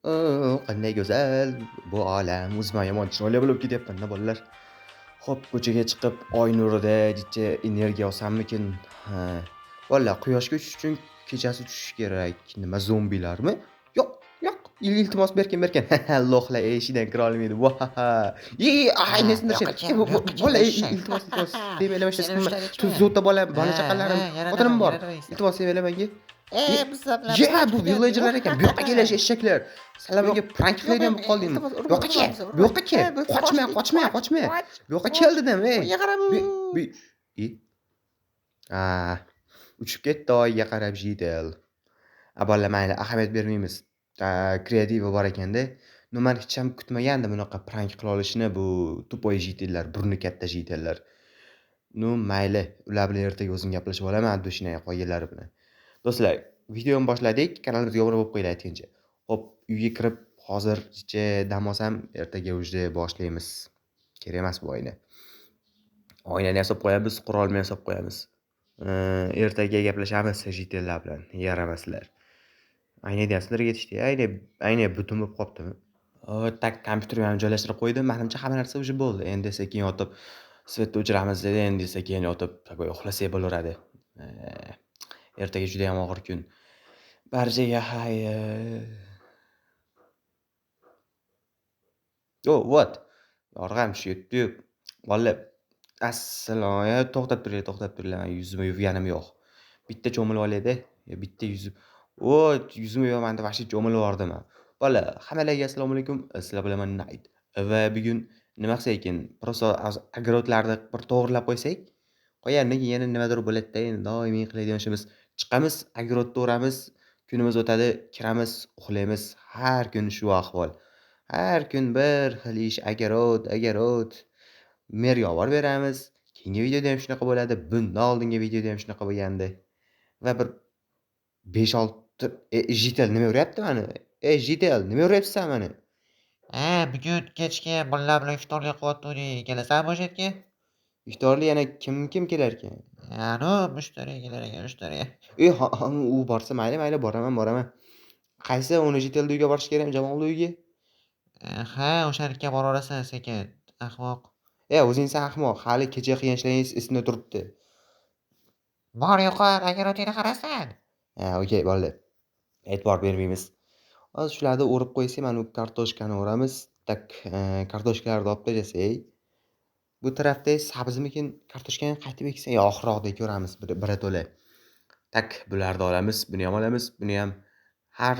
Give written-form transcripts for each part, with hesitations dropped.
Qanday go'zal bu olam. O'zim ham yomon chiroyli bo'lib ketyapman-da, bolalar. Xo'p, ko'chaga chiqib oy nurida jicha energiya olsammikin? Ha. Bolalar, quyoshga uchish uchun kechasi tushish kerak. Nima, zombilarmi? Yo'q, yo'q. Iltimos, berkin, berkin. Лох lar eshikdan kira olmaydi. Vahaha. Ye, ay, Bola, iltimos, iltimos. Demanglar, hech narsa qilma. Tuzukda bola, bola chaqalarim, xotinim bor. Iltimos, demanglar menga. Bizlar bilan Ya, bu villagerlar ekan. Bu yoqqa kelish, eshaklar. Sizlar menga prank qiladigan bo'lib qoldingmi? Bu yoqqa kel. Bu yoqqa kel. Qochma, qochma, qochma. Bu yoqqa kel dedim, ey. Bu e. A, uchib ketdi oyga qarab житель. A, bolalar, mayli, ahamiyat bermaymiz. Kreativi bor ekanda. Но, man hech ham kutmagandim bunaqa prank qila olishini bu тупой житель lar, burni katta житель lar. Ну, mayli, ular bilan ertaga o'zim gaplashib olaman душинаga qolganlari bilan. Do'stlar, videoni boshladik. Kanalimizga obuna bo'lib qo'yinglar aytgancha. Xo'p, uyga kirib hozircha dam olsam, ertaga уже boshlaymiz. Kerak emas bu oyna. Oynani yasab qo'yamiz, qurolni yasab qo'yamiz. Ertaga gaplashamiz житель lar bilan, yaramaslar. Aynayni ham sindirib ketishdi. Ayna, ayna butun bo'lib qolibdimi? Так, kompyuterni ham joylashtirib qo'ydim. Menimcha, hamma narsa уже bo'ldi. Endi sekin yotib свет ni o'chiramiz dedi. Endi sekin yotib такой uxlasak bo'laveradi. Ertaga juda ham og'ir kun. Barchaga xayr. O, вот. Yorug' ham tushyapti-yu. Bolalar, assalomu, to'xtab turinglar, to'xtab turinglar. Man yuzimni yuvganim yo'q. Bitta cho'milib olay-da. Bitta yuzim. O, yuzimni yuvaman deb вообще cho'milib yubordim. Bolalar, hammalarga assalomu alaykum. Sizlar bilan man Night. Va bugun nima qilsak ekan? Просто огород larni bir to'g'rilab qo'ysak, qolganidan keyin yana nimadir bo'ladi-da. Endi doimiy qiladigan ishimiz. Chiqamiz, огород ni o'ramiz, kunimiz o'tadi, kiramiz, uxlaymiz. Har kun shu ahvol. Har kun bir xil ish, огород, огород. Merga olib borib beramiz. Keyingi videoda ham shunaqa bo'ladi. Bundan oldingi videoda ham shunaqa bo'lgandi. Va bir 5-6 житель nima uryapti mani? Ey, житель, nima uryapsan mani? Ha, bugun kechki bolalar bilan iftorlik qilyapti, kelasanmi o'sha yerga? Iftorlik yana kim kim kelarkan? Anu, mushtari kelar ekan, mushtari. E, ha, ha, u borsa mayli, mayli, boraman, boraman. Qaysi uni житель ni uyiga borish kerakmi, Jamolni uyiga? Ha, o'shanikiga boraverasan sekin, ahmoq. E, o'zingsan ahmoq. Hali kecha qilgan ishlaringiz esimda turibdi. Bor yo'qol, огород ingni qarasan. Ha, okey, bo'ldi. E'tibor bermaymiz. Hozir shularni o'rib qo'ysak, mana bu kartoshkani o'ramiz. Так, kartoshkalarni olib tashlasak. Bu tarafda sabzimikin, kartoshkani qaytib eksak, yo oxirroqda ko'ramiz birato'la. Так, bularni olamiz, buni ham olamiz, buni ham. Har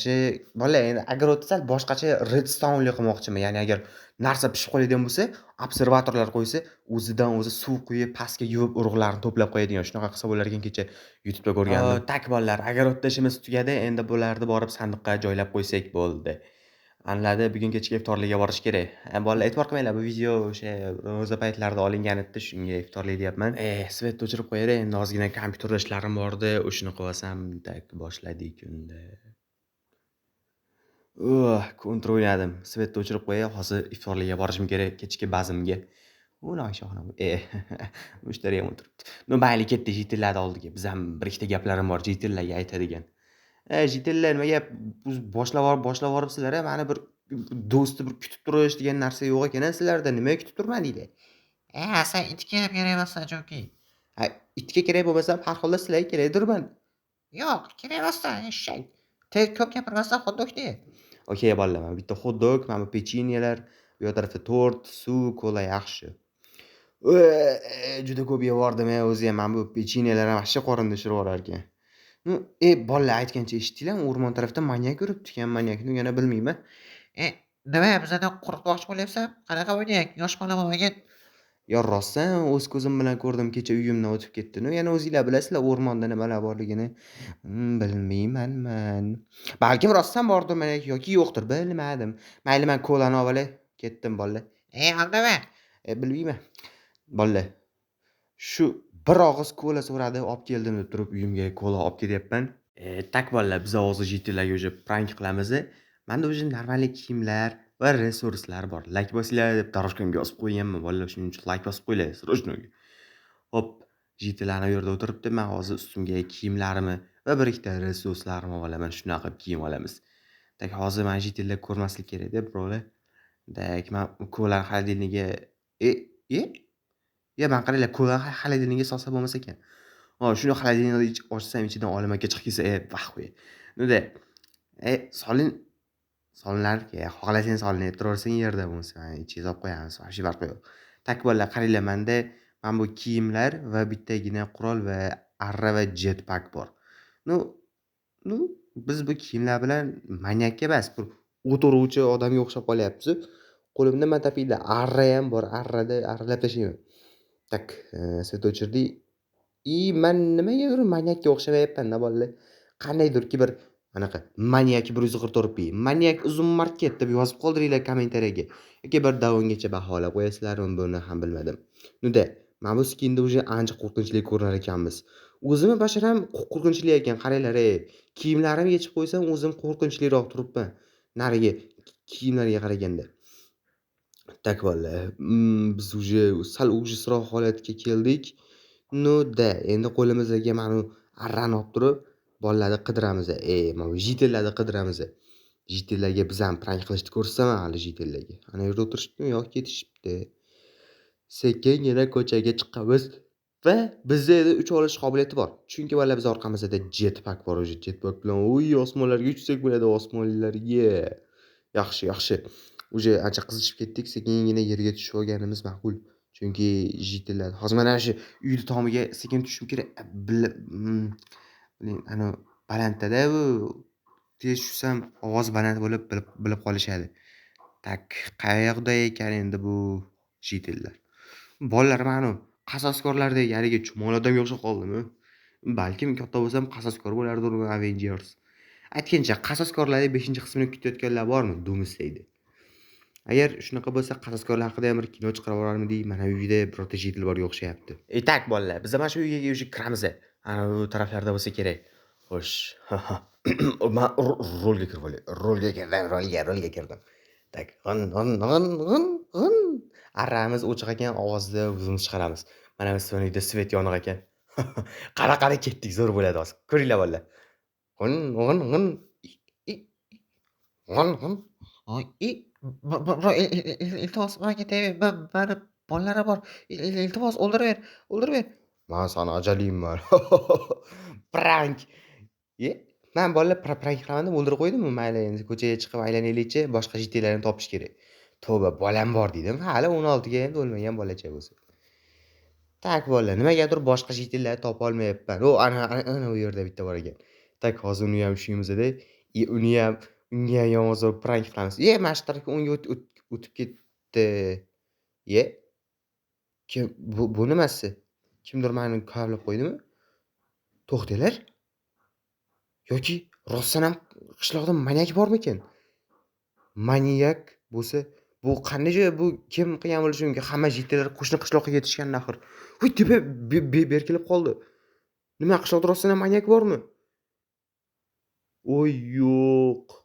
shu bolalar, endi огород ni sal boshqacha redstone'li qilmoqchiman. Ya'ni agar narsa pishib qoladigan bo'lsa, observatorlar qo'ysa, o'zidan o'zi suv quyib, pastga yuvib urug'larni to'plab qo'yadigan. Shunaqa qilsa bo'lar ekan, kecha YouTube'da ko'rgandim. Так, bolalar, огород da ishimiz tugadi. Endi bularni borib sandiqqa joylab qo'ysak bo'ldi. Anladi, bugun kechki iftorlikka borish kerak. Bolalar, e'tibor qilmanglar, bu video o'sha ro'za paytlarida olingan edi, shunga iftorlik deyapman. Свет ni o'chirib qo'yay, endi ozgina kompyuterda ishlarim bor edi, o'shani qilib olsam, так, boshladik unda. Kontra o'ynadim. Свет ni o'chirib qo'yay, hozir iftorlikka borishim kerak, kechki bazmga. Uni Oyshaxonim, mushtari ham o'tiribdi. Ну, mayli, ketdik житель larni oldiga. Biz ham bir ikkita gaplarim bor житель larga aytadigan. Житель lar, nima gap? Boshlab borib, boshlab boribsizlar, mani bir do'stni bir kutib turish degan narsa yo'q ekan sizlarda. Nimaga kutib turmadinglar? Sen itga ham kerak emassan chunki. Ha, itga kerak bo'lmasam, har holda sizlarga kerakdirman. Yo'q, kerak emassan, eshak. Tez ko'p gapirmasdan xot-dog ye. Okey, bolalar, mana bitta xot-dog, mana bu pechenyelar, bu yoq tarafda tort, suv, kola yaxshi. Juda ko'p yevordim, o'zi ham mana bu pechenyelar ham вообще qorinni shishirib yuborar ekan. Ну, bolalar, aytgancha, eshitdinglarmi? O'rmon tarafda manyak yuribdi ekan, manyakni yana bilmayman. Nima, bizlardan qo'rqitmoqchi bo'lyapsan? Qanaqa manyak? Yosh bola bo'lmagan. Yo, rostdan o'z ko'zim bilan ko'rdim, kecha uyimdan o'tib ketdi. Ну, yana o'zinglar bilasizlar o'rmonda nimalar borligini. Bilmayman man. Balkim rostdan bordir manyak yoki yo'qdir, bilmadim. Mayli, man kolani olib olay. Ketdim, bolalar. Aldama. Bilmayman. Bolalar, shu bir og'iz kola so'radi, olib keldim deb turib uyimga kola olib kelyapman. Так, bolalar, biz hozir житель larga уже prank qilamiz. Menda уже нормальный kiyimlar va resurslar bor. Like bosinglar deb дорожка mga yozib qo'yganman, bolalar, shuning uchun like bosib qo'yinglar срочно. Xo'p, житель lar u yerda o'tiribdi. Men hozir ustimga kiyimlarimni va bir ikkita resurslarimni olaman. Shunaqa qilib kiyim olamiz. Так, hozir mani житель lar ko'rmaslik kerak-da, birovlar. Так, man kolani холодильник ga e, e? E, mana qaranglar, kolani холодильник ga solsa bo'lmas ekan. Hop, shuni холодильник ni ochsam, ichidan olim aka chiqib kelsa, e, вахуй. Ну да. E, solin solinarki, xohlasang solinib turaversin yerda bo'lmasa, ichiga solib qo'yamiz, вообще farqi yo'q. Так, bolalar, qaranglar, menda mana bu kiyimlar va bittagina qurol va arra va jetpack bor. Ну, biz bu kiyimlar bilan manyakka emas, bir o't uruvchi odamga o'xshab qolyapmiz. Qo'limda motopilda arra ham bor, arrada arralab tashlayman. Так, свет o'chirdik. И man nimagadir manyakka o'xshamayapman-da, bolalar. Qandaydirki bir anaqa manyak 144p, manyak uzun market deb yozib qoldiringlar kommentariyaga. Yoki bir davongacha baholab qo'yasizlarmi, buni ham bilmadim. Ну да, mana bu skinda уже ancha qo'rqinchli ko'rinar ekanmiz. O'zimni basharam qo'rqinchli ekan, qaranglar ey. Kiyimlarimni yechib qo'ysam, o'zim qo'rqinchliroq turibman. Narigi kiyimlarga qaraganda. Так, bolalar, biz уже sal ужас roq holatga keldik. Ну да, endi qo'limizga mana bu arrani olib turib, bolalarni qidiramiz. E, mana bu житель larni qidiramiz. Житель larga biz ham prank qilishni ko'rsataman hali житель larga. Ana yerda o'tirishibdimi? Yo'q, ketishibdi. Sekingina ko'chaga chiqamiz va bizda endi ucha olish qobiliyati bor. Chunki bolalar, biz orqamizda jetpack bor уже. Jetpack bilan uy osmonlarga uchsak bo'ladi, osmonlarga. Yaxshi, yaxshi. Уже ancha qizishib ketdik, sekingina yerga tushib olganimiz ma'qul. Chunki житель lar hozir mana shu uyni tomiga sekin tushishim kerak. Блин, anavi balandda-da bu. Tez tushsam ovoz baland bo'lib bilib qolishadi. Так, qayoqda ekan endi bu житель lar? Bolalar mana qasoskorlardek haligi chumoli odamga o'xshab qoldimi? Balkim katta bo'lsam qasoskor bo'lardirman, Avengers. Aytgancha, qasoskorlarning 5-qismini kutayotganlar bormi? Doomsdayda. Agar shunaqa bo'lsa, qasoskorlar haqida ham bir kino chiqarib yuborarmidik? Mana uyda birorta житель borga o'xshayapti. Итак, bolalar, biz mana shu uyga уже kiramiz. Ana u taraflarda bo'lsa kerak. Xo'sh, man rolga kirib olay. Rolga kirdim, rolga, rolga kirdim. Так, g'in g'in g'in g'in g'in. Arramiz o'chiq ekan, ovozni o'zimiz chiqaramiz. Mana biz uyda свет yoniq ekan. Qara, qara, ketdik, zo'r bo'ladi hozir. Ko'ringlar, bolalar. G'in g'in g'in. G'in g'in. Oy, i bro, iltimos, menga tegmang. Mani bolalarim bor. Iltimos, o'ldirib o'ldirib ber. Man sani ajalingman. Prank. E, man bolalar prank qilaman deb o'ldirib qo'ydimmi? Mayli, endi ko'chaga chiqib aylanaylikchi, boshqa житель larni topish kerak. Tavba, bolam bor dedim. Hali 16 ga ham to'lmagan bolacha bo'lsa. Так, bolalar, nimagadir boshqa житель larni topa olmayapman. O, ana ana u yerda bitta bor ekan. Так, hozir uni ham ushlaymiz-da. И uni ham unga ham yomon zo'r prank qilamiz. E, mana shu tarafga o'ngga o'tib ketdi. Ye? Kim bu nimasi? Kimdir mani kavlab qo'ydimi? To'xtanglar. Yoki rostdan ham qishloqda manyak bormikan? Manyak bo'lsa, bu qanday joy? Bu kim qilgan bo'lishi mumkin? Hamma житель lar qo'shni qishloqqa ketishgan axir. Voy, tepa berkilib qoldi. Nima, qishloqda rostdan ham manyak bormi? Voy, yo'q.